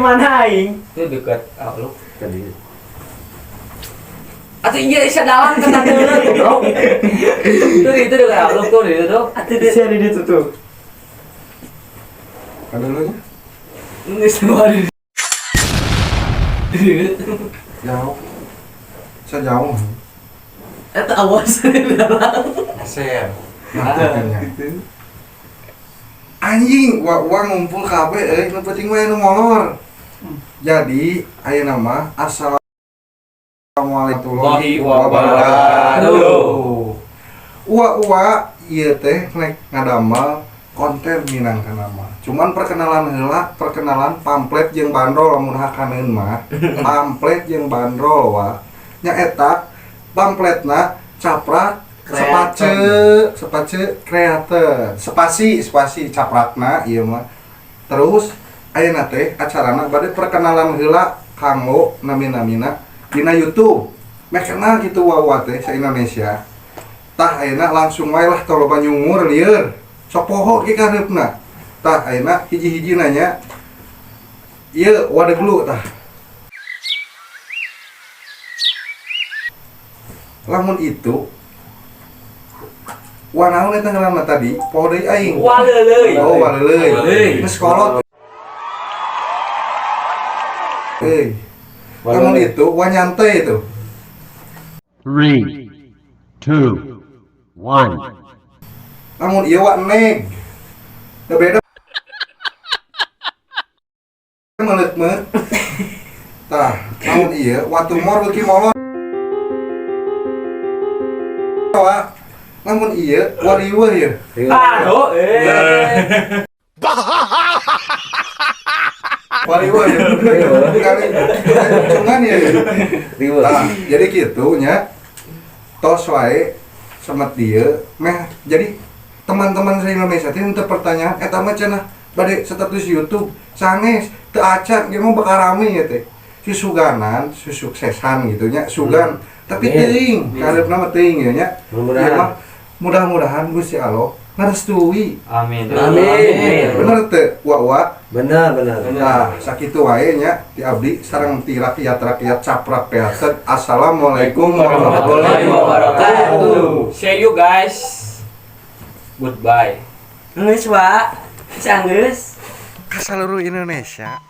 mana aing? Itu dekat Outlook. Tadi. Atau iya isa dalam kata dulu goblok. Itu dekat Outlook tuh itu tuh. Atuh di Sia di ditu tuh. Ada lu nya? Ini semua di. Jauh. Saya jauh. Eta awas di dalam. Aser. Nah, makanya. Anjing, wa uang ngumpul kabeh euy, nu penting mah nu molor. Jadi, ayeuna mah assalamualaikum Warahmatullahi wabarakatuh. Ua-ua ieu teh nek ngadamel konten minangka nama. Cuman perkenalan heula, perkenalan pamflet jeung bandrol lamun hakaneun mah. Pamflet jeung bandrol wa. Nya eta pamfletna caprak sepace sepace kreator spasi spasi caprakna ieu mah. Terus ayeuna teh acarana bade perkenalan heula kanggo nami-namina dina YouTube. Meh kenal kitu wa teh sa Indonesia. Tah ayeuna langsung wae lah tong loba nyungur lieur. Sok poho ge kareupna. Tah ayeuna hiji-hiji nanya ieu wadeglu tah. Lamun itu wanaon eta ngaranna tadi? Poho deui aing. Waleuleui. Oh, waleuleui. Waleuleui. Geus kolot. Euy. Lamun itu wanyantai itu. 3, 2, 1. Lamun ieu wa neg. Da beda meuleut-meut. Tah, lamun ieu wa tumor beuki molor. Wa lamun ieu wa riweuh ieu. Aduh, eh. Wa riweuh ieu. Kali cuman ieu. Riweuh. Tah, jadi kitu nya. Tos wae semet dieu meh jadi teman-teman se Indonesia teh untuk pertanyaan eta mah cenah bade status YouTube sanes teu acan ge mah bakal rame ya teh. Si suganan, si suksesan gitu nya, sugan. Tapi Amin. teuing, kareupna mah teuing ya nya. Mudah-mudahan. Ieu mah mudah-mudahan Gusti Allah ngarestui. Amin. Amin. Bener teu, wa-wa? Benar, benar. Nah, sakitu wae nya ti abdi sareng ti rakyat-rakyat caprak teater. Assalamualaikum warahmatullahi wabarakatuh. See you guys. Goodbye. Geus, Wa. Geus anggeus. Ka saluruh Indonesia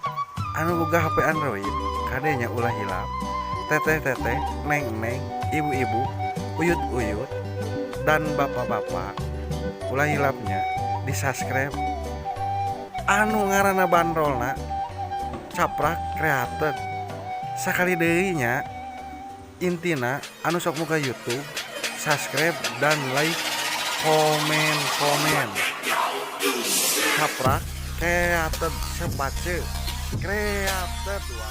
anu boga HP Android, kadenya ulah hilap. Teteh-teteh, neng-neng, ibu-ibu, uyut-uyut, dan bapak-bapak ulah hilapnya di subscribe anu ngaranna bandrolna caprak kreator. Sakali deui nya intina anu sok muka YouTube subscribe dan like komen komen caprak kreator sepace kreator dua.